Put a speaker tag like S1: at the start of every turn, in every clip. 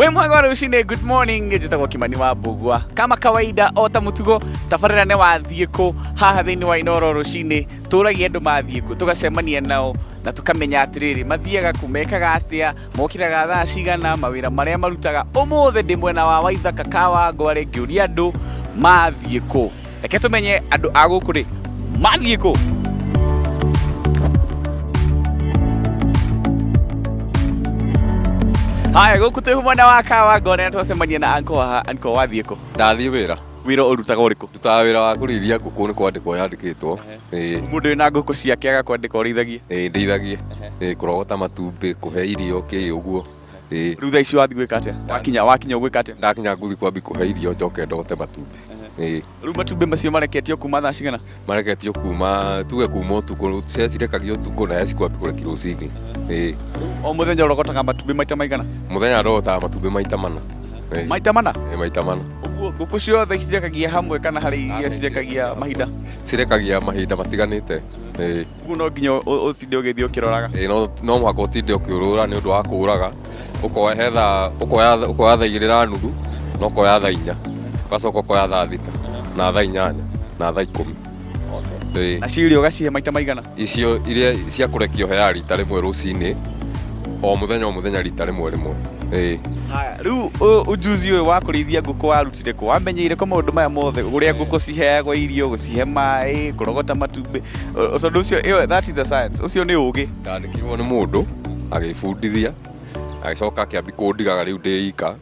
S1: Wĩ mwega wa rũcinĩ, good morning. Njĩtagwo Kimani wa Mbugua. Kama kawaida o ta mũtugo, tabarĩra nĩ wathiĩ kũ haha thĩinĩ wa Inooro rũcinĩ, tũragia andũ mathiĩ kũ, tũgacemania nao na tũkamenya atĩrĩrĩ, mathiaga kũ, mekaga atĩa, mokĩraga thaa cigana, mawĩra marĩa marutaga. Ũmũthĩ ndĩ mwena wa Waithaka Kawangware ngĩũria andũ mathiĩ kũ. Reke tũmenye andũ a gũkũ rĩ, mathiĩ kũ. Haya, gũkũ twĩ mwena wa Kawangware na twacemania na anko haha. Anko, wathiĩ kũ?
S2: Ndathiĩ wĩra.
S1: Wĩra ũrutaga ũrĩkũ?
S2: Ndutaga wĩra wa kũrĩithia ngũkũ, nĩ kwandĩkwo yandĩkĩtwo. Ĩĩ.
S1: Mũndũ wĩna ngũkũ ciake agakwandĩka ũrĩithagie?
S2: Ĩĩ, ndĩithagie. Ĩĩ, kũrogota matumbĩ, kũhe irio, kĩ ũguo. Ĩĩ.
S1: Rĩu thaa ici wathiĩ gwĩka atĩa? Wakinya ũgwĩka atĩa?
S2: Ndakinya ngũthiĩ kwambi kũhe irio njoke ndogote matumbĩ. Ĩĩ.
S1: Rĩu matumbĩ macio mareketio kuma thaa cigana?
S2: Mareketio kuma, tuge kuma ũtukũ, he cirekagio ũtukũ na he cikwambi kũrekio rũcinĩ. Ĩĩ.
S1: O mũthenya ũrogotaga matumbĩ maita maigana?
S2: Mũthenya ndogotaga matumbĩ maita mana. Ĩĩ.
S1: Maita mana?
S2: Ĩĩ, maita mana.
S1: Ũguo ngũkũ ciothe cirekagia hamwe kana harĩ iria cirekagia mahinda?
S2: Cirekagia mahinda matiganĩte. Ĩĩ.
S1: Ũguo no nginya ũtinde ũgĩthiĩ ũkĩroraga?
S2: Ĩĩ, no mũhaka ũtinde ũkĩũrũra nĩ ũndũ wa kũũraga. Ũkoya he thaa, ũkoya ũkoya thaa igĩrĩ na nuthu, na ũkoya thaa inya, ũgacoka ũkoya thaa thita, na thaa inyanya, na thaa ikũmi. Ĩĩ.
S1: Nacio irio ũgacihe maita maigana?
S2: Icio iria cia kũrekio heaga rita rĩmwe rũcinĩ, o mũthenya o mũthenya rita rĩmwe rĩmwe. Ĩĩ.
S1: Haya, rĩu ujuzi ũyũ wa kũrĩithia ngũkũ warutire kũ? Wamenyeire kũ maũndũ maya mothe, ũrĩa ngũkũ ciheagwo irio, gũcihe maĩ, kũrogota matumbĩ? Tondũ ũcio, ĩyo that is a science, ũcio nĩ ũgĩ.
S2: Ndandĩkirwo nĩ mũndũ agĩbundithia, agĩcoka akĩambi kũndigaga rĩu ndĩ ika,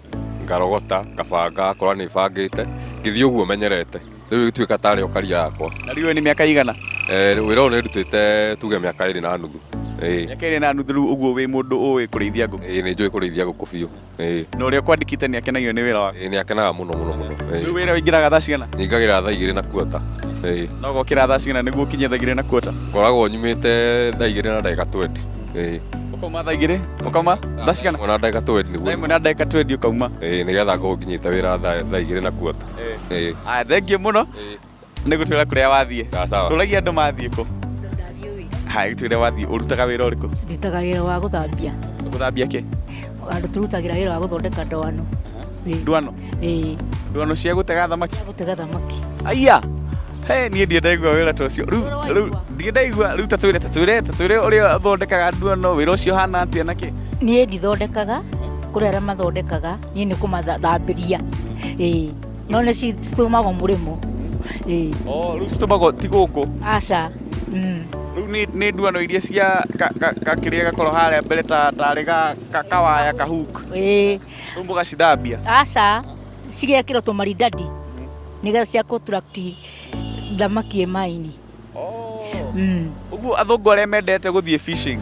S2: ngarogota, ngabanga, ngakora nĩ bangĩte, ngĩthiĩ ũguo menyerete. Rĩu ĩgĩtuĩka tarĩ o karia yakwa.
S1: Na rĩu ĩyo nĩ mĩaka igana?
S2: Wĩra ũyũ nĩ ndutĩte tuge mĩaka ĩrĩ na nuthu. Ĩĩ.
S1: Mĩaka ĩrĩ na nuthu rĩu ũguo wĩ mũndũ ũĩ kũrĩithia ngũkũ?
S2: Ĩĩ nĩ njũĩ kũrĩithia ngũkũ biũ. Ĩĩ.
S1: Na ũrĩa ũkwandĩkĩte nĩ akenagio nĩ wĩra waku?
S2: Ĩĩ nĩ akenaga mũno mũno mũno. Ĩĩ.
S1: Rĩu wĩra ũingĩraga thaa cigana?
S2: Nyingagĩra thaa igĩrĩ na kuota. Ĩĩ.
S1: Na ũgokĩra thaa cigana nĩguo ũkinye thaa igĩrĩ na kuota?
S2: Ngoragwo nyumĩte thaa igĩrĩ na ndagĩka twendi. Ĩĩ.
S1: Ũkauma thaa igĩrĩ? Ũkauma thaa cigana?
S2: Thaa ĩmwe na ndagĩka twendi nĩguo.
S1: Thaa ĩmwe na ndagĩka twendi ũkauma?
S2: Ĩĩ nĩgetha ngorwo nginyĩte wĩra thaa igĩrĩ na kuota. Ĩĩ.
S1: Aya, thengiũ mũno nĩ gũtwĩra kũrĩa wathiĩ.
S2: Sawa sawa.
S1: Tũragia andũ mathiĩ kũ?
S3: Ndathiĩ wĩra.
S1: Haya, twĩre wathiĩ ũrutaga wĩra ũrĩkũ?
S3: Ndutaga wĩra wa gũthambia.
S1: Gũthambia kĩ?
S3: Andũ tũrutagĩra wĩra wa gũthondeka ndwano. Ĩĩ.
S1: Ndwano?
S3: Ĩĩ.
S1: Ndwano cia gũtega thamaki?
S3: Cia gũtega thamaki.
S1: Aya! He, niĩ ndirĩ ndaigua wĩra ta ũcio. Rĩu, rĩu, ndirĩ ndaigua, rĩu ta twĩre, ta twĩre, ta twĩre ũrĩa ũthondekaga nduano, wĩra ũcio ũhana atĩa na kĩ?
S3: Niĩ ndithondekaga, kũrĩ arĩa mathondekaga, niĩ nĩ kũmathambĩria. Ĩĩ. No nĩ citũmagwo mũrĩmo. Ĩĩ.
S1: Oh, rĩu citũmagwo ti gũkũ?
S3: Aca.
S1: Rĩu nĩ nduano iria cia kĩrĩa gakoragwo harĩa mbere tarĩ kawaya ka hook.
S3: Ĩĩ.
S1: Rĩu mũgacithambia?
S3: Aca, cigekĩrwo tũmaridadi nĩgetha cia kũ attract thamaki ĩ maĩ-inĩ.
S1: Ũguo athũngũ arĩa mendete gũthiĩ fishing,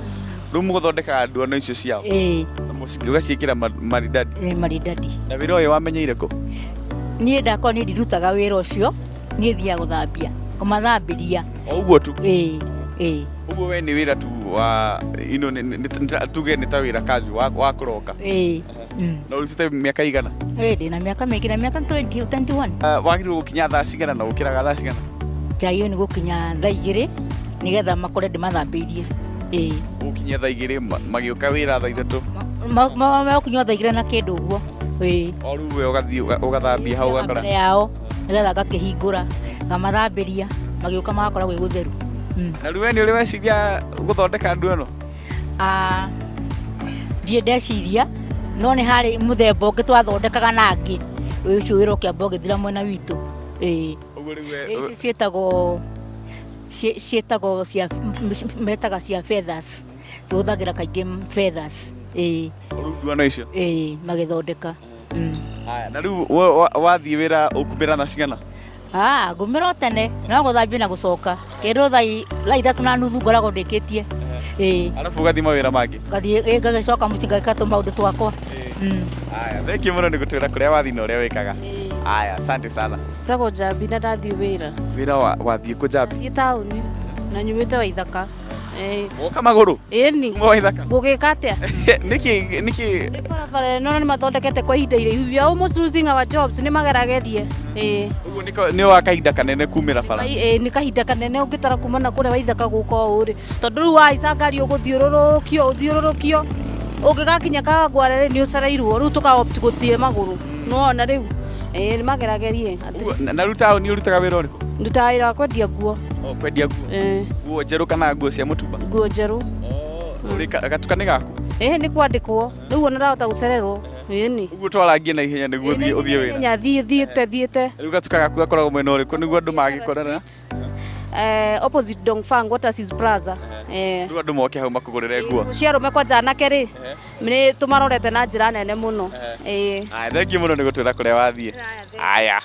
S1: rĩu mũthondekaga nduano icio ciao?
S3: Ĩĩ.
S1: Ũgaciĩkĩra maridadi?
S3: Ĩĩ, maridadi.
S1: Na wĩra ũyũ wamenyeire kũ?
S3: Niĩ ndakorwo niĩ ndirutaga wĩra ũcio, niĩ thiaga gũthambia, kũmathambĩria.
S1: O ũguo tu?
S3: Ĩĩ, ĩĩ.
S1: Ũguo we nĩ wĩra tu wa, you know, tuge nĩ ta wĩra kazi wa kũroka?
S3: Ĩĩ.
S1: Na ũrutĩte mĩaka igana?
S3: Ĩĩ, ndĩna mĩaka mĩingĩ, na mĩaka 20, 21.
S1: Wagĩrĩirwo gũkinya thaa cigana na ũkĩraga thaa cigana?
S3: Njagĩrĩirwo nĩ gũkinya thaa igĩrĩ nĩgetha makore ndĩmathambĩirie. Ĩĩ.
S1: Ũgũkinya thaa igĩrĩ magĩũka wĩra thaa ithatũ?
S3: Megũkinya thaa igĩrĩ na kĩndũ ũguo. Ĩĩ.
S1: O rĩu we ũgathiĩ ũgathambia hau ũgakora?
S3: Mbere yao nĩgetha ngakĩhingũra ngamathambĩria magĩũka magakora gwĩ gũtheru.
S1: Na rĩu we nĩ ũrĩ weciria gũthondeka nduano?
S3: Ah, ndirĩ ndeciria no nĩ harĩ mũthemba ũngĩ twathondekaga na angĩ ũcio wĩra ũkĩamba ũgĩthira mwena witũ. Ĩĩ.
S1: Ũguo rĩu we-
S3: Ici ciĩtagwo ciĩtagwo cia metaga cia feathers. Tũhũthagĩra kaingĩ feathers. Ĩĩ.
S1: Rĩu nduano icio?
S3: Ĩĩ, magĩthondeka.
S1: Haya, na rĩu wathiĩ wĩra ũkumĩra thaa cigana?
S3: Ah, ngumĩra o tene, no gũthambia na gũcoka. Kĩndũ thaa ithatũ na nuthu ngoragwo ndĩkĩtie. Ĩĩ.
S1: Arabu ũgathiĩ mawĩra mangĩ?
S3: Ngathiĩ, ĩĩ, ngagĩcoka mũciĩ ngagĩka tũmaũndũ twakwa.
S1: Haya, thank you mũno nĩ gũtwĩra kũrĩa wathiĩ na ũrĩa wĩkaga. Haya, asante sana.
S4: Njagwo Njambi na ndathiĩ wĩra.
S1: Wĩra wathiĩ kũ Njambi?
S4: Ndathiĩ taũni na nyumĩte Waithaka.
S1: Woka magũrũ?
S4: Ĩni.
S1: Kuma Waithaka?
S4: Ngũgĩka atĩa?
S1: Nĩkĩ, nĩkĩ?
S4: Nĩ barabara ĩno nĩ mathondekete kwa ihinda iraihu. We are almost losing our jobs. Nĩ mageragerie. Ĩĩ.
S1: Ũguo nĩ wa kahinda kanene kumĩra bara?
S4: Ĩĩ, nĩ kahinda kanene ũngĩtara kuma na kũrĩa Waithaka gũka ũũ rĩ. Tondũ rĩu wahaica ngari ũgũthiũrũrũkio, ũthiũrũrũkio. Ũngĩgakinya Kawangware rĩ, nĩ ũcereirwo, rĩu tũka opt gũthiĩ magũrũ. Nĩwona rĩu? Ĩĩ, nĩ mageragerie.
S1: Ũguo, na rĩu taũni ũrutaga wĩra ũrĩkũ?
S4: Ndutaga wĩra wa kwendia nguo.
S1: O, kwendia nguo.
S4: Ĩĩ.
S1: Nguo njerũ kana nguo cia mũtumba?
S4: Nguo njerũ.
S1: Ũrĩ gatuka nĩ gaku?
S4: Ĩĩ, nĩ kwandĩkwo. Rĩu ona ndahota gũcererwo. Ĩni.
S1: Ũguo twarangie na ihenya nĩguo ũthiĩ ũthiĩ wĩra.
S4: Ihenya thiĩ thiĩte thiĩte.
S1: Rĩu gatuka gaku gakoragwo mwena ũrĩkũ nĩguo andũ mangĩkorana?
S4: Opposite Dongfang Waters Plaza.
S1: Rĩu andũ moke hau makũgũrĩre nguo.
S4: Cia arũme kwanja anake rĩ, nĩ tũmarorete na njĩra nene mũno. Ĩĩ.
S1: Aya, thengiũ mũno nĩ gũtwĩra kũrĩa wathiĩ. Aya.